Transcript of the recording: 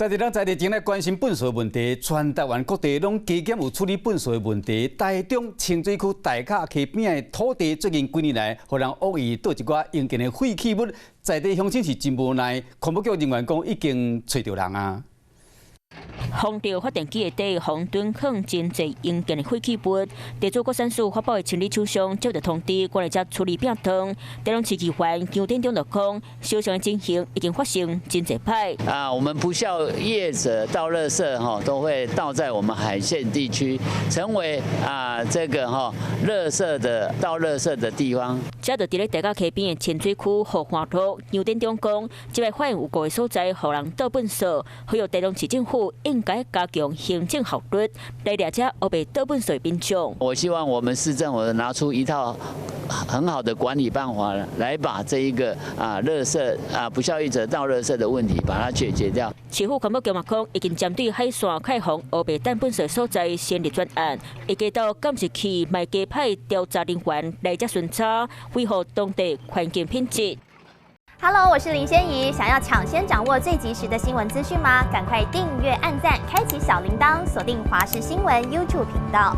在地人在地正來關心糞埽問題，全台灣各地攏加減有處理糞埽的問題。台中清水區大甲溪邊的土地，最近幾年來，予人惡意倒一寡營建的廢棄物，在地鄉親是真無奈，環保局人員講已經揣著人啊。風力發電機的底，予人囤放真濟營建的廢棄物。地主國產署發布的清理手上接到通知，過來遮處理摒湯。台中市議員姜典中就講，相像的情形已經發生真濟擺。啊，我們不肖業者倒垃圾哈，都會倒在我們海線地區，成為啊這個哈垃圾的倒垃圾的地方。這就佇咧大甲溪邊的清水區河岸路，姜典中講，這擺發現有五個所在予人倒糞埽，呼籲台中市政府應該加強行政效率，來掠這烏白倒糞埽的民眾。我希望我們市政府拿出一套很好的管理辦法，來把這一個啊垃圾啊不肖業者倒垃圾的問題，把它解決掉。市府環保局嘛講，已經針對海線開放烏白擲糞埽所在成立專案，會加到監視器，嘛加派調查人員來遮巡查，維護當地環境品質。 Hello，我是林仙怡。想要搶先掌握最及時的新聞資訊嗎？趕快訂閱、按讚、開啟小鈴鐺，鎖定華視新聞 YouTube 頻道。